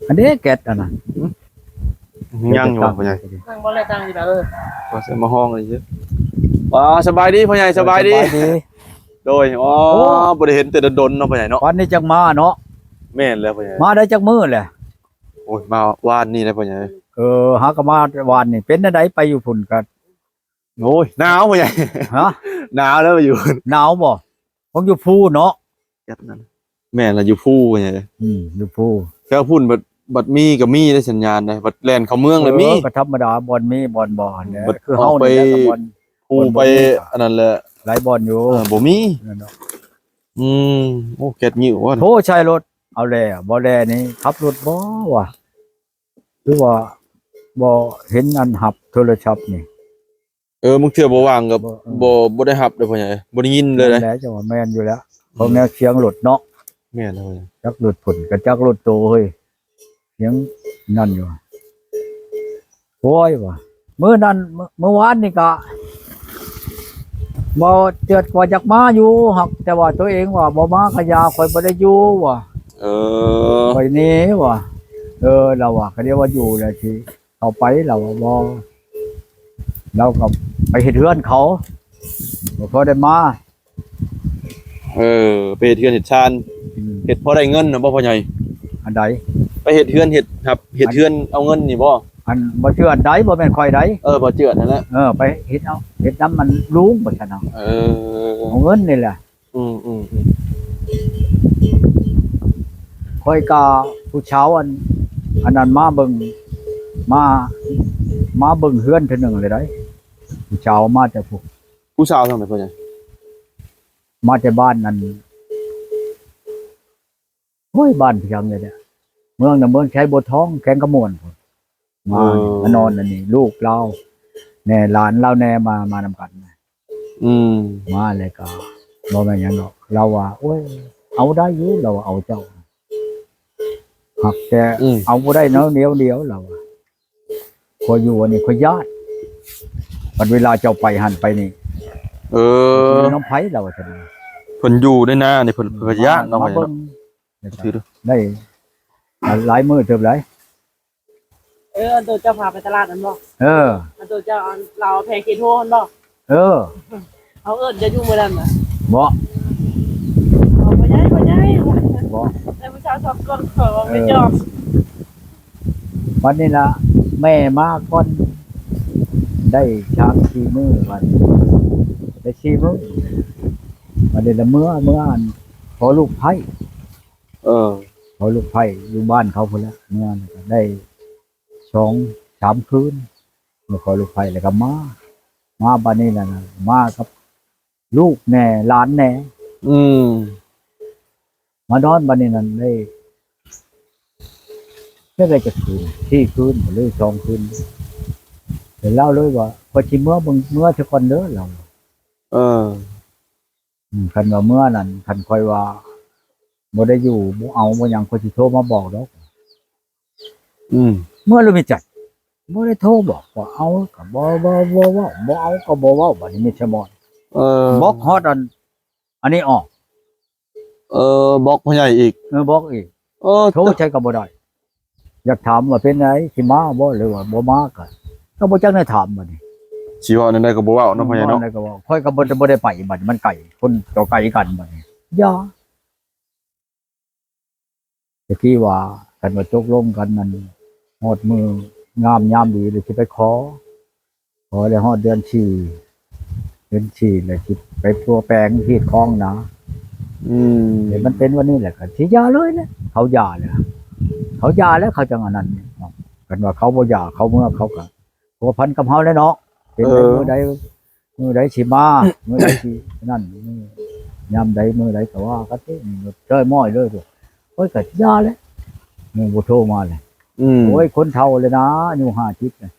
ອັນນີ້ແກັດອັນນັ້ນ ຍັງຢູ່ບໍ່ພໍ່ໃຫຍ່? ຍັງບໍ່ໄດ້ຕັ້ງຢູ່ເດີ ວ່າຊິມາຮ້ອງອີກ. ວ້າ ສະບາຍດີພໍ່ໃຫຍ່ ສະບາຍດີ ສະບາຍດີ. ໂດຍ ອໍ ໂອ້ ບໍ່ໄດ້ເຫັນແຕ່ດົນໆເນາະພໍ່ໃຫຍ່ເນາະ. ວັນນີ້ຈັ່ງມາເນາະ. ແມ່ນແລ້ວພໍ່ໃຫຍ່ ມາໄດ້ຈັກມື້ແລ້ວ? ໂອ້ຍ ມາວານນີ້ແຫຼະພໍ່ໃຫຍ່. ເອີ ຫາກໍມາວານນີ້. ເປັນແນວໃດໄປຢູ່ພຸ້ນ? ກໍ ໂອ້ຍ ໜາວພໍ່ໃຫຍ່. ຮະ? ໜາວແລ້ວໄປຢູ່. ໜາວບໍ່? ຄົງຢູ່ພູເນາະ. ແມ່ນລະ ຢູ່ພູພໍ່ໃຫຍ່. ອືມ ຢູ່ພູ. ແຖວພຸ້ນບັດ ບັດມີກໍມີໄດ້ສັນຍານໄດ໋ ບັດແລ່ນເຂົ້າເມືອງແລ້ວມີ. ເອີ ກໍທຳມະດາ ບ່ອນມີບ່ອນບໍ່ຫັ້ນແຫຼະ. ບັດ ຄືເຮົານີ້ແຫຼະ ບ່ອນ ພູໄປອັນນັ້ນແຫຼະ ຫຼາຍບ່ອນຢູ່. ເອີ ບໍ່ມີ. ອືມ ໂອ້ ແກັດງິ້ວວ່າ ໂທໃສ່ໂລດ. ເອົາແລ້ວ ບໍ່ແລ້ນີ້ ຂັບລົດບໍ່ວະ ຫຼືວ່າບໍ່ເຫັນອັນຮັບໂທລະສັບນີ້? ເອີ ບາງເທື່ອບໍ່ວ່າງກໍ ບໍ່ ເອີ ບໍ່ ບໍ່ໄດ້ຮັບເດ້ພໍ່ໃຫຍ່ ບໍ່ໄດ້ຍິນເລີຍ. ນັ້ນແຫຼະ ຈັ່ງວ່າແມ່ນຢູ່ແລ້ວ ເພາະແນວສຽງລົດເນາະ. ແມ່ນແລ້ວ ຈັກລົດພົ້ນກັບຈັກລົດໂຕເຮີ້ຍ ສຽງນັ້ນຢູ່. ໂອ້ຍ ວ່າ ມື້ນັ້ນ ມື້ ມື້ວານນີ້ກະ ບໍ່ເຈີດກວ່າຢາກມາຢູ່ ຫາກແຕ່ວ່າໂຕເອງວ່າບໍ່ມາກະຢ່າ ຂ້ອຍບໍ່ໄດ້ຢູ່ວ່າ. ເອີ ຂ້ອຍໜີວ່າ. ເອີ ລາວວ່າ ຄັນດຽວວ່າຢູ່ແລ້ວຊິເຂົ້າໄປ ລາວວ່າບໍ່ ລາວກໍໄປເຮັດເຮືອນເຂົາ ບໍ່ພໍໄດ້ມາ. ເອີ ໄປເຮັດເຮືອນເຮັດຊານ. ອືມ ເຮັດພໍໄດ້ເງິນນະບໍ່ພໍ່ໃຫຍ່? ອັນໃດ? ໄປເຮັດເຮືອນເຮັດ ຮັບເຮັດເຮືອນເອົາເງິນນີ້ບໍ່? ອັນບໍ່ເຈື່ອນໃດ ບໍ່ແມ່ນຂ້ອຍໃດ. ເອີ ບໍ່ເຈື່ອນຫັ້ນແຫຼະ. ເອີ ໄປເຮັດເອົາ ເຮັດນຳມັນລຸງວ່າຊັ້ນເນາະ. ເອີ ເອົາເງິນນີ້ແຫຼະ. ອືມໆໆ ຂ້ອຍກະຜູ້ສາວອັນ ອັນນັ້ນມາເບິ່ງ ມາ ມາເບິ່ງເຮືອນເທື່ອໜຶ່ງແລ້ວໃດ໋ ຜູ້ສາວມາແຕ່ພຸ້ນ. ຜູ້ສາວທາງໃດພໍ່ໃຫຍ່? ມາແຕ່ບ້ານນັ້ນ ໂອ້ຍ ບ້ານພຽງນີ້ແຫຼະ ເມືອງນະ ເມືອງໄຊບົວທອງ ແຂວງຄຳມ່ວນພຸ້ນ. ມາ ເອີ ມານອນອັນນີ້ ລູກລາວແດ່ ຫຼານລາວແດ່ ມາ ມານຳກັນ. ອືມ ມາແລ້ວກໍບໍ່ແມ່ນຫຍັງດອກ ລາວວ່າ ໂອ້ຍ ເອົາໄດ້ຢູ່ ລາວວ່າ ເອົາເຈົ້າ ຫາກແຕ່ ອືມ ເອົາບໍ່ໄດ້ແນວດຽວ ລາວວ່າ. ຂ້ອຍຢູ່ອັນນີ້ຂ້ອຍຢ້ານ ບັດເວລາເຈົ້າໄປຫັ້ນໄປນີ້. ເອີ ຢູ່ນຳໃຜລາວວ່າຊັ້ນ. ເພິ່ນຢູ່ໃນນານີ້ເພິ່ນ ເພິ່ນຢ້ານເນາະ ມາເບິ່ງ ໄດ້ຫຼາຍມື້ເຕີບຫຼາຍ. ເອີ ອັນໂຕເຈົ້າພາໄປຕະຫຼາດນັ້ນບໍ່? ເອີ ອັນໂຕເຈົ້າ ອັນລາວແພເຄໂທຫັ້ນບໍ່? ເອີ ເຮົາເອີ້ນເຈົ້າຢູ່ມື້ນັ້ນນະ. ບໍ່ ເອົາ ພໍ່ໃຫຍ່ ພໍ່ໃຫຍ່ ບໍ່ ແຕ່ຜູ້ສາວສອງຄົນ ເຂົາເວົ້າໄປຈອກ. ບັດນີ້ລະ ແມ່ມາກ່ອນໄດ້ສາມສີ່ມື້ ບັດໄດ້ສີ່ມື້ ບັດນີ້ລະເມືອ ເມືອອັນຂໍລູກໃພ້. ເອີ ຂໍລູກໃພ້ຢູ່ບ້ານເຂົາພຸ້ນແຫຼະ ເມືອໄດ້ສອງສາມຄືນ ມາຂໍລູກໃພ້ແລ້ວກໍມາ ມາບັດນີ້ລະ ມາກັບລູກແດ່ ຫຼານແດ່. ອືມ ມານອນບັດນີ້ນັ້ນໄດ້ ໄດ້ຈັກຄືນ ສີ່ຄືນ ຫຼືສອງຄືນ ແລ້ວລາວເລີຍວ່າ ຂ້ອຍຊິເມືອເບິ່ງ ເມືອຊະກ່ອນເດີ ລາວ. ເອີ ອືມ ຄັນວ່າເມືອນັ້ນ ຄັນຂ້ອຍວ່າບໍ່ໄດ້ຢູ່ ບໍ່ເອົາ ບໍ່ຫຍັງ ຂ້ອຍຊິໂທມາບອກດອກ. ອືມ ເມືອແລ້ວມີຈັດ ບໍ່ໄດ້ໂທບອກ ວ່າເອົາກໍບໍ່ ບໍ່ ບໍ່ເວົ້າ ບໍ່ເອົາກໍບໍ່ເວົ້າ. ບັດນີ້ມີສະໝອນ ເອີ ບລັອກຮອດອັນ ອັນນີ້ອອກ. ເອີ ບລັອກພໍ່ໃຫຍ່ອີກ. ເອີ ບລັອກອີກ. ເອີ ໂທໃສ່ກໍບໍ່ໄດ້ ຢາກຖາມວ່າເປັນໃດ ຊິມາບໍ່ ຫຼືວ່າບໍ່ມາ ກໍ ກໍບໍ່ຈັກແນວຖາມບັດນີ້. ຊິເວົ້າແນວໃດກໍບໍ່ເວົ້າເນາະ ອືມ ພໍ່ໃຫຍ່ເນາະ. ເວົ້າແນວໃດກໍເວົ້າ ຂ້ອຍກໍບໍ່ ບໍ່ໄດ້ໄປບັດນີ້ ມັນໄກ ຄົນກໍໄກກັນບັດນີ້. ຢ່າ ແຕ່ກີ້ວ່າ ຄັນວ່າຕົກລົງກັນນັ້ນ ຮອດມື້ງາມຍາມດີ ແລ້ວຊິໄປຂໍ ພໍແລ້ວຮອດເດືອນສີ່ ເດືອນສີ່ແລ້ວຊິໄປພົວແປງຮີດຄອງນະ. ອືມ ແຕ່ມັນເປັນວັນນີ້ແຫຼະ ກໍຊິຢ່າເລີຍແຫຼະ. ເຂົາຢ່າແລ້ວ ເຂົາຢ່າແລ້ວ ເຂົາຈັ່ງອັນນັ້ນ. ຄັນວ່າເຂົາບໍ່ຢ່າ ເຂົາເມືອ ເຂົາກໍພົວພັນກັບເຮົາແຫຼະເນາະ. ເປັນ ເອີ ມື້ໃດ ມື້ໃດຊິມາ ມື້ໃດຊິນັ້ນ ຍາມໃດມື້ໃດກໍວ່າກັນຕິ. ເຈົ້າໝ້ອຍເລີຍ ໂອ້ຍ ກໍຢ່າແຫຼະ ຍັງບໍ່ໂທມາເລີຍ. ອືມ ໂອ້ຍ ຄົນເຖົ້າແລ້ວນະ ອາຍຸຫ້າສິບນະ.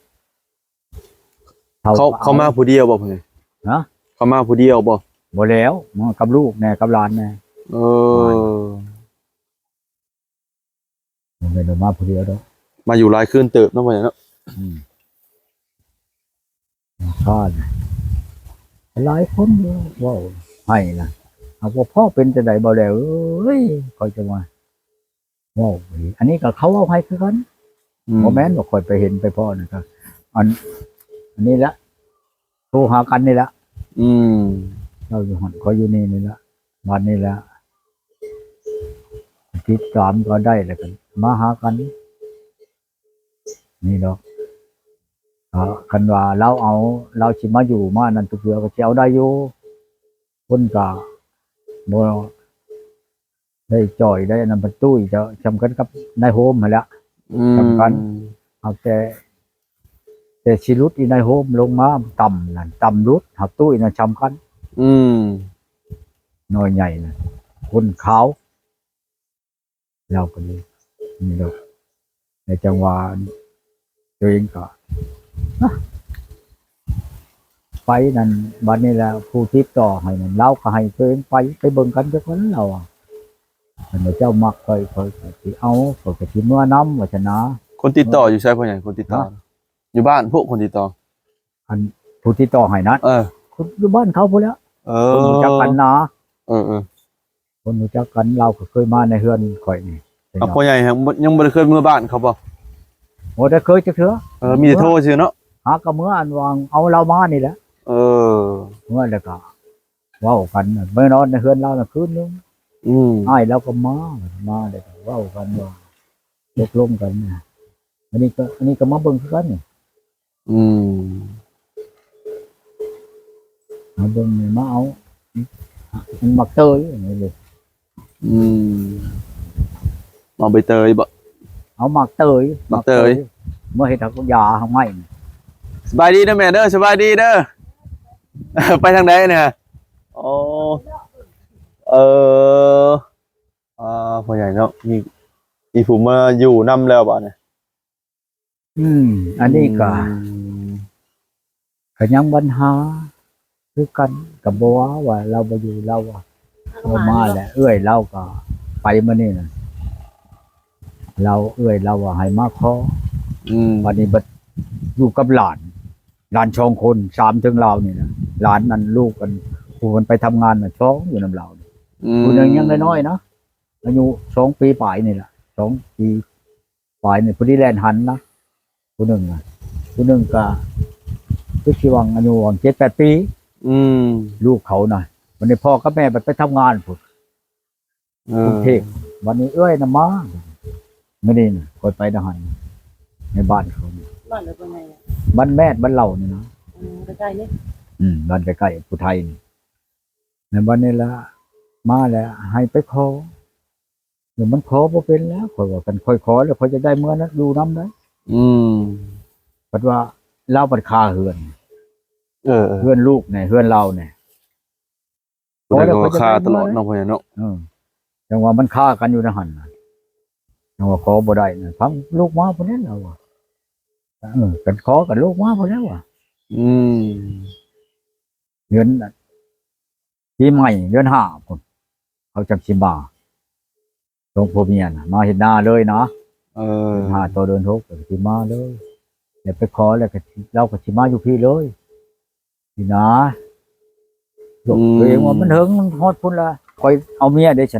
ເຂົາ ເຂົາມາຜູ້ດຽວບໍ່? ຮະ? ເຂົາມາຜູ້ດຽວບໍ່? ບໍ່ແລ້ວ ມາກັບລູກແດ່ ກັບຫຼານແດ່. ເອີ ບໍ່ແມ່ນວ່າມາຜູ້ດຽວດອກ ມາຢູ່ຫຼາຍຄືນເຕີບເນາະ ວ່າຫຍັງເນາະ. ອືມ ຂ້ານ ຫຼາຍຄົນເວົ້າໃຫ້ນະ ຫາກວ່າພໍ່ເປັນຈັ່ງໃດບໍ່ແລ້ວເອີຍ ຂ້ອຍຈະວ່າ ເວົ້າ ອັນນີ້ກໍເຂົາເວົ້າໃຫ້ຄືກັນ. ອືມ ບໍ່ແມ່ນວ່າຂ້ອຍໄປເຫັນໄປພໍ້ນະ ກໍອັນ ອັນນີ້ແຫຼະ ໂທຫາກັນນີ້ແຫຼະ. ອືມ ເຈົ້າຢູ່ຫັ້ນ ຂ້ອຍຢູ່ນີ້ ນີ້ແຫຼະ ບາດນີ້ແຫຼະ ຕິດຕາມກໍໄດ້ ແລ້ວກໍມາຫາກັນນີ້ດອກ. ກໍຄັນວ່າລາວເອົາ ລາວຊິມາຢູ່ມານັ້ນ ທຸກເທື່ອກໍຊິເອົາໄດ້ຢູ່. ຄົນກໍບໍ່ໄດ້ຈ່ອຍໄດ້ອັນນັ້ນ ມັນຕຸ້ຍຈະສ່ຳກັນກັບນາຍໂຮມຫັ້ນແຫຼະ. ອືມ ສ່ຳກັນ ຫາກແຕ່ ແຕ່ຊິຫຼຸດອີນາຍໂຮມລົງມາຕ່ຳນັ້ນ ຕ່ຳຫຼຸດ ຫາກຕຸ້ຍນັ້ນສ່ຳກັນ. ອືມ ນ້ອຍໃຫຍ່ນະ ຄົນຂາວ ລາວກໍດີ ນີ້ດອກ. ໃນຈັງຫວະຕົວເອງກໍ ໄປນັ້ນ ບັດນີ້ລະ ຜູ້ຕິດຕໍ່ໃຫ້ນັ້ນ ລາວກໍໃຫ້ຕົວເອງໄປ ໄປເບິ່ງກັນຈັກວັນ ລາວວ່າ. ຄັນວ່າເຈົ້າມັກຂ້ອຍ ຂ້ອຍກໍຊິເອົາ ຂ້ອຍກໍຊິເມືອນຳ ວ່າຊັ້ນນາ. ຄົນຕິດຕໍ່ຢູ່ໃສພໍ່ໃຫຍ່? ຄົນຕິດຕໍ່ ຮະ? ຢູ່ບ້ານພຸ້ນ ຄົນຕິດຕໍ່ ອັນຜູ້ຕິດຕໍ່ໃຫ້ນັ້ນ ເອີ ຄົນຢູ່ບ້ານເຂົາພຸ້ນແຫຼະ. ເອີ ຄົນຮູ້ຈັກກັນນາ. ເອີໆ ຄົນຮູ້ຈັກກັນ ລາວກໍເຄີຍມາໃນເຮືອນຂ້ອຍນີ້. ອ່າ ພໍ່ໃຫຍ່ຍັງບໍ່ ຍັງບໍ່ໄດ້ເຄີຍເມືອບ້ານເຂົາບໍ່? ບໍ່ໄດ້ເຄີຍຈັກເທື່ອ. ເອີ ມີແຕ່ໂທຊື່ເນາະ. ຫາກໍເມືອ ອັນວ່າເອົາລາວມານີ້ແຫຼະ. ເອີ ເມືອແລ້ວກໍເວົ້າກັນ ໄປນອນໃນເຮືອນລາວນະຄືນໜຶ່ງ. ອືມ ອ້າຍລາວກໍມາ ມາແລ້ວກໍເວົ້າກັນວ່າ ຕົກລົງກັນນະ. ອັນນີ້ກໍ ອັນນີ້ກໍມາເບິ່ງຄືກັນນີ້. ອືມ ມາເບິ່ງນີ້ ມາເອົາ ມັນໝາກເຕີຍນີ້ເດ້. ອືມ ໝາກໃບເຕີຍບໍ? ເອົາໝາກເຕີຍ ໝາກເຕີຍ ໝາກເຕີຍ ມາເຮັດຢາຫາກໄມ້. ສະບາຍດີເດີແມ່ເດີ ສະບາຍດີເດີ. ໄປທາງໃດນີ້? ໂອ້ ເອີ ອ່າ ພໍ່ໃຫຍ່ເນາະ ມີ ມີຜູ້ມາຢູ່ນຳແລ້ວບາດນີ້. ອືມ ອັນນີ້ກໍ ອືມ ກໍຍັງບັນຫາຄືກັນ ກໍບໍ່ວ່າ ວ່າລາວບໍ່ຢູ່ ລາວວ່າ ລາວມາແຫຼະ. ເອື້ອຍລາວກໍໄປມື້ນີ້ນະ ລາວ ເອື້ອຍລາວວ່າໃຫ້ມາຂໍ. ອືມ ບັດນີ້ບັດຢູ່ກັບຫຼານ ຫຼານສອງຄົນ ສາມເຖິງລາວນີ້ນະ. ຫຼານນັ້ນ ລູກອັນ ຜູ້ມັນໄປທຳງານນະ ສອງຢູ່ນຳລາວນີ້. ອືມ ຜູ້ໜຶ່ງຍັງນ້ອຍໆນະ ອາຍຸສອງປີປາຍນີ້ລະ ສອງປີ ປາຍນີ້ ຜູ້ນີ້ແລ່ນຫັນນະ ຜູ້ໜຶ່ງນະ ຜູ້ໜຶ່ງກະຄືຊິຫວ່າງອາຍຸຫວ່າງເຈັດແປດປີ. ອືມ ລູກເຂົານະ ບັດນີ້ພໍ່ກັບແມ່ບັດໄປທຳງານພຸ້ນ ເອີ ກຸງເທບ. ບັດນີ້ເອື້ອຍນະມາ ມື້ນີ້ນະ ຂ້ອຍໄປນະຫັ້ນ ໃນບ້ານເຂົານີ້. ບ້ານໃດ? ບ້ານແມດ ບ້ານເຫຼົ່ານີ້ນະ. ອືມ ໃກ້ໆນີ້. ອືມ ບ້ານໃກ້ໆ ຜູ້ໄທນີ້. ໃນບັດນີ້ລະ ມາແລ້ວໃຫ້ໄປຂໍ ແລ້ວມັນຂໍບໍ່ເປັນແລ້ວ ຂ້ອຍວ່າ ຄັນຂ້ອຍຂໍແລ້ວ ຂ້ອຍຈະໄດ້ເມືອນຳ ຢູ່ນຳໄດ໋. ອືມ ເພິ່ນວ່າລາວບັດຄາເຮືອນ ເອີໆ ເຮືອນລູກແດ່ ເຮືອນລາວແດ່ ຜູ້ໃດກໍວ່າຄາຕະຫຼອດເນາະ ພໍ່ໃຫຍ່ເນາະ. ເອີ ຈັ່ງວ່າມັນຄາກັນຢູ່ໃນຫັ້ນນະ ຈັ່ງວ່າຂໍບໍ່ໄດ້ນະ ທາງລູກມາພຸ້ນແຫຼະ ລາວວ່າ. ເອີ ຄັນຂໍກັນລູກມາພຸ້ນແຫຼະວ່າ. ອືມ ເດືອນ ປີໃໝ່ເດືອນຫ້າພຸ້ນ ເຂົາຈັກຊິມາ ສອງຜົວເມຍນະ ມາເຮັດນາເລີຍນະ. ເອີ ເດືອນຫ້າຕໍ່ເດືອນຫົກກໍຊິມາເລີຍ ແລ້ວໄປຂໍແລ້ວກໍ ລາວກໍຊິມາຢູ່ພີ້ເລີຍນີ້ນະ. ອືມ ໂລກຕົວເອງວ່າມັນເຖິງ ມັນຮອດພຸ້ນລະ ຂ້ອຍເອົາເມຍເດ້ຊັ້ນ